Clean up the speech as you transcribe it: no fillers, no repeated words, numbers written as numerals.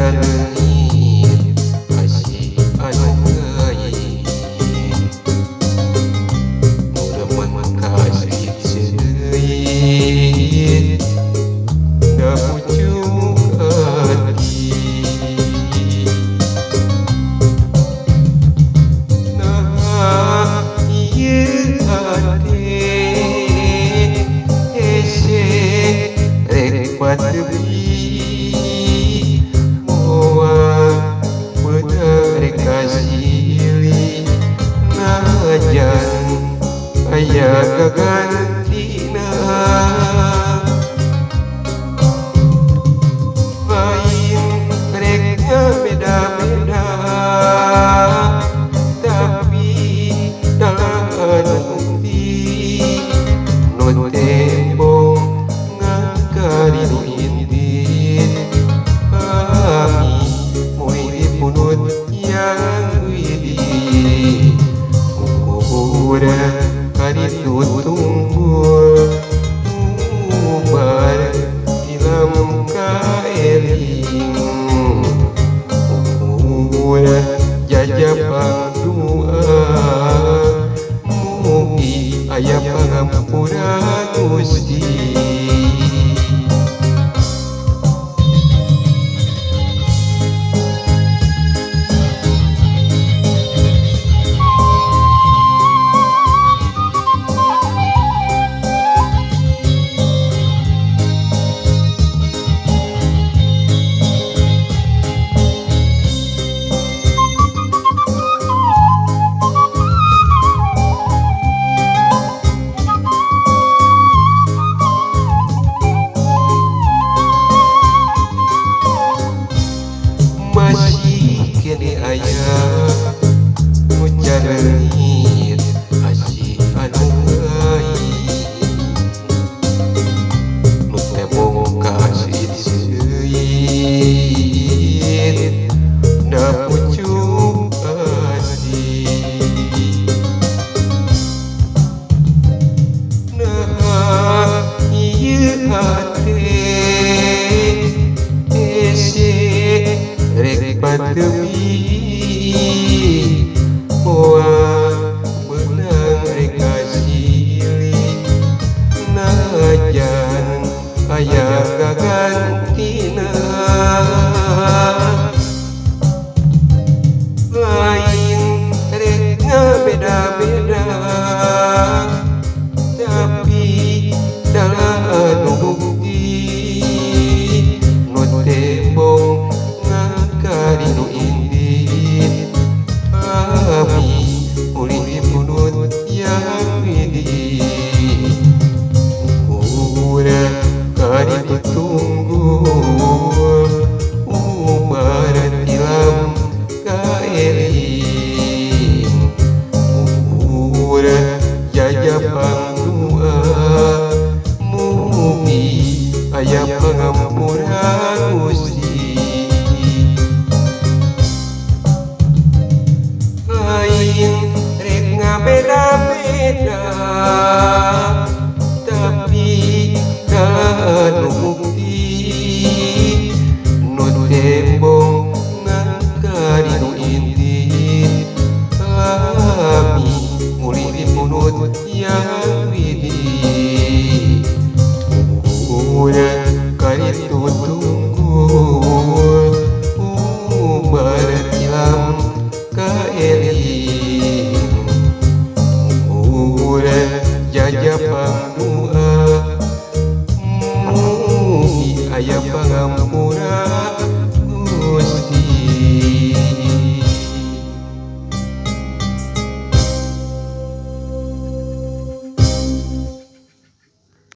Jalengit asih anu gait nu remen ka seut-seuit da pucuk hati. Nah ieu hate hese rek patepi moal beunang rek kasilih najan aya gagantina. Lain rek ngabeda-beda tapi dalam anu bukti nu tembong ngan ka dinu indit kami mulih dipunut yang widi urang kaditu tunggul ubar tilam kaeling urang jajapang doa mugi aya pangampura Gusti. Masih keneh aya nu jaleungit asih anu gait nu tembong ka seut-seuit da pucuk hati. Nah ieu hate hese rek patepi moal beunang rek kasilih najan aya gagantina. Lain rek ngabeda-beda tapi dalam anu bukti nu tembong ngan ka dinu indit kami mulih dipunut yang widi urang kaditu tunggul ubar tilam kaeling urang jajapang doa mugi aya pangampura Gusti. Lain rek ngabeda-beda tapi anu bukti nu tembong ngan ka dinu indit kami mulih dipunut yang widi urang kaditu tunggul ubar tilam kaeling urang jajapang doa mugi aya.